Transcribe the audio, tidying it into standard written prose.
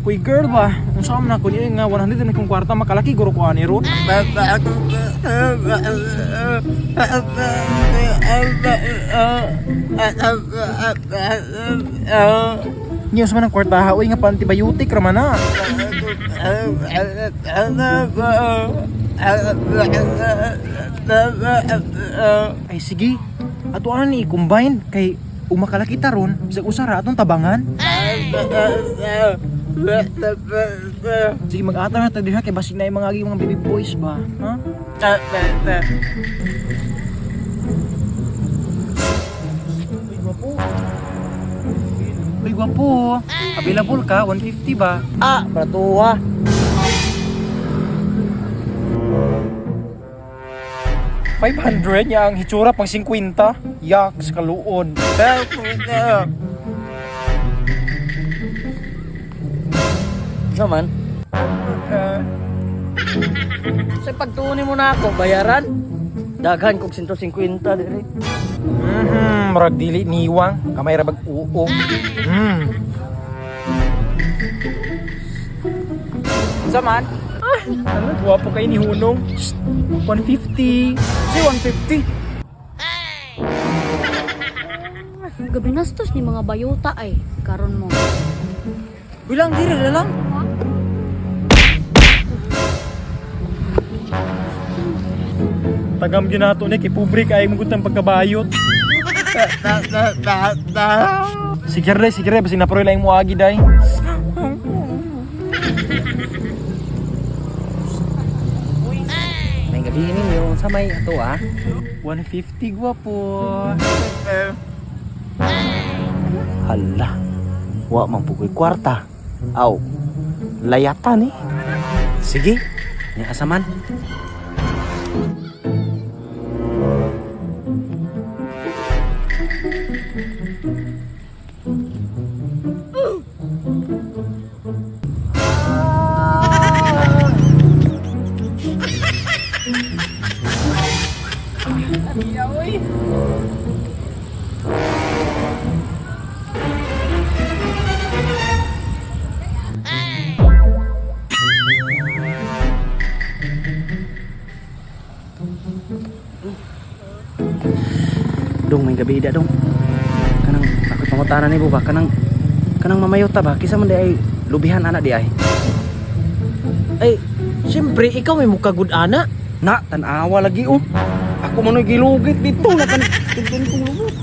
Uy girl ba, unsa man ako niya nga 100 na kong kwarta makalaki guro ko ani ron. Niya unsa man ang kwarta ha, uy nga pa antibiotic ra man na. Ay sige, ato ana ni i-combine kay umakalaki ta ron, bisag usa ra atong tabangan. Sige mag-ata na ta diha kay basig na yung mga agi mga baby boys ba, ha? Uy, gwapo. Uy, gwapo. Available ka, 150 ba? Ah, bratuwa. 500 niya ang hitsura pang 50. Yak sa kaluon. Ano man? Sa pagtuunin mo na ako, bayaran. Daghan kog 150 diri. Murag dili niwang, kamay ra bag uo. Unsa man? Ano, gwapo kay ni Hunong. Shh, 150. Si 150. Gabinastos ni mga bayuta ay karon mo. Bilang diri na lang. Tagam gyud nato ni kay pobre kay mo gutang pagkabayot. Sige re, sige re, basig naproy lang mo agi day. May gabi ninyo sa may ato ah. 150 gwapo. Hala. Wa man pugoy kwarta. Aw. Layatan eh. Sige. Nya asa man? Dong may gabi da dong. Kanang ako pangutana ni ba kanang kanang mamayota ba kisa man di ay lubihan ana di ay. Ay, siyempre, ikaw may mukha good ana. Na tan-awa lagi oh. Ako man oy gilugit dito na kan tungtong kong lubot.